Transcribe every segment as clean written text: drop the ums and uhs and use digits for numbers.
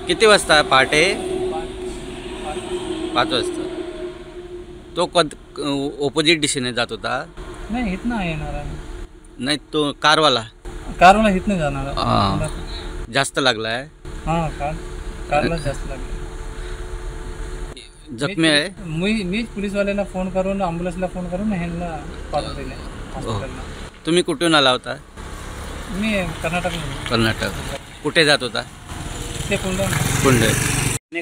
किती वाजता? पहाटे 5 वाजता. तो कद ओपोजिट दिशेने जात होता? नाही, इथनं येणार आहे. नाही, तो कारवाला. कारवाला इथनं जाणार. हां, जास्त लागला आहे. हां, कारला जास्त लागला. जखमी आहे? मीच पोलीसवाल्याला फोन करून, ॲम्ब्युलन्सला फोन करून ह्यांना पाठवून दिले हॉस्पिटलला. तुम्ही कुठून आला होता? मी कर्नाटक. कर्नाटक. कुठे जात होता? ते कुंड. कुंड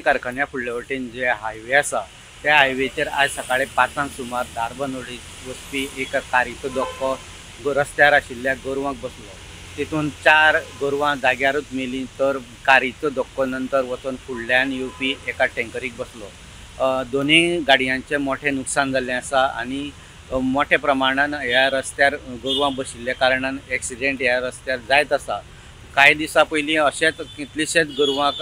कारखान्या फुडले वटेन जे हायवे आसा त्या हायवेचेर आज सकाळी 5 सुमार धारबांदोडी वचपी एका कारीचो धक्को रस्त्यार आशिल्ल्या गोरवांक बसलो. तितून 4 गोरवां जाग्यारूच मेलीं, तर कारीचो धक्को नंतर वचून फुडल्यान येवपी एका टँकरीक बसलो. दोनूय गाडयांचें मोठें नुकसान जाल्लें आसा आनी मोठ्या प्रमाणान ह्या रस्त्यार गोरवां बशिल्ल्या कारणान एक्सिडेंट ह्या रस्त्यार जायत आसा. कांय दिसां पयलीं अशेंच कितलेशेच गोरवांक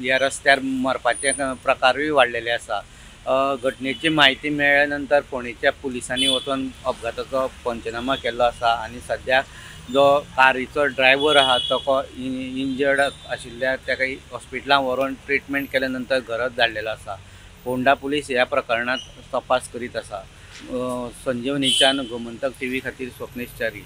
ह्या रस्त्यार मरपाचे प्रकारूय वाडलेले आसा. घटनेची म्हायती मेळ्ळ्या नंतर फोंडेच्या पुलिसांनी वचून अपघाताचो पंचनामा केल्लो आसा आनी सद्याक जो कारीचो ड्रायव्हर आहा तो इंजर्ड आशिल्ल्या ताका हॉस्पिटलांत व्हरून ट्रिटमेंट केल्या नंतर घरात धाडलेलो आसा. फोंडा पुलीस ह्या प्रकरणांत तपास करीत आसा. संजीवनीच्यान गोमंतक टीव्ही खातीर स्वप्नेश च्यारी.